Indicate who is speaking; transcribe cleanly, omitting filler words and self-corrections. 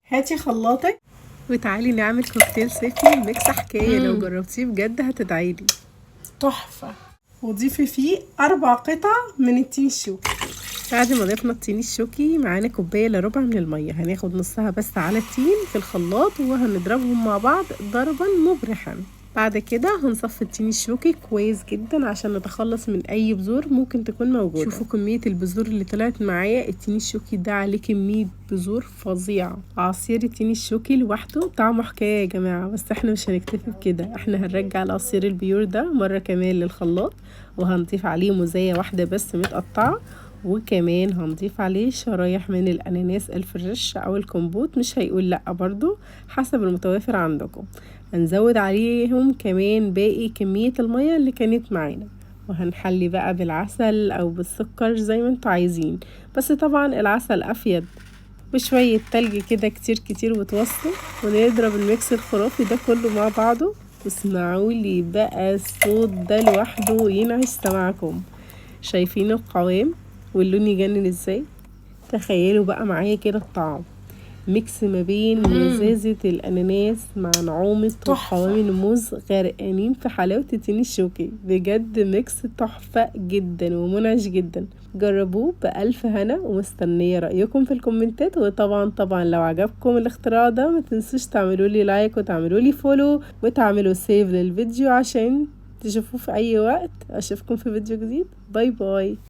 Speaker 1: هاتي خلاطك وتعالي نعمل كوكتيل صيفي mix حكاية، لو جربتيه بجد هتدعيلي. تحفة. وضيفي فيه 4 قطع من التين الشوكي. بعد ما ضفنا التين الشوكي معانا كوباية الا ربع من المية، هناخد نصها بس على التين في الخلاط وهنضربهم مع بعض ضربا مبرحا. بعد كده هنصفي التين الشوكي كويس جدا عشان نتخلص من اي بذور ممكن تكون موجودة. شوفوا كمية البذور اللي طلعت معايا، التين الشوكي ده عليه كمية بذور فظيعة. عصير التين الشوكي لوحده طعمه حكاية يا جماعة، بس احنا مش هنكتفي بكده، احنا هنرجع العصير ال pure ده مرة كمان للخلاط وهنضيف عليه موزاية واحدة بس متقطعة، وكمان هنضيف عليه شرايح من الأناناس ال fresh أو الكمبوت، مش هيقول لأ برضو حسب المتوافر عندكم. هنزود عليهم كمان باقي كمية المية اللي كانت معانا، وهنحلي بقى بالعسل أو بالسكر زي ما انتوا عايزين، بس طبعا العسل أفيد، وشوية تلج كده كتير كتير وتوصوا، ونضرب ال mix الخرافي ده كله مع بعضه. واسمعولي بقى الصوت ده لوحده ينعش سمعكم. شايفين القوام واللون يجنن ازاي؟ تخيلوا بقى معايا كده الطعم، mix ما بين مزازة الأناناس مع نعومة وقوام الموز، غرقانين في حلاوة التين الشوكي. بجد mix تحفة جدا ومنعش جدا، جربوه بألف هنا، ومستنية رأيكم في الكومنتات. وطبعا طبعا لو عجبكم الاختراع ده ما تنسوش تعملوا لي like وتعملوا لي follow وتعملوا save للفيديو عشان تشوفوه في أي وقت. أشوفكم في فيديو جديد. bye bye.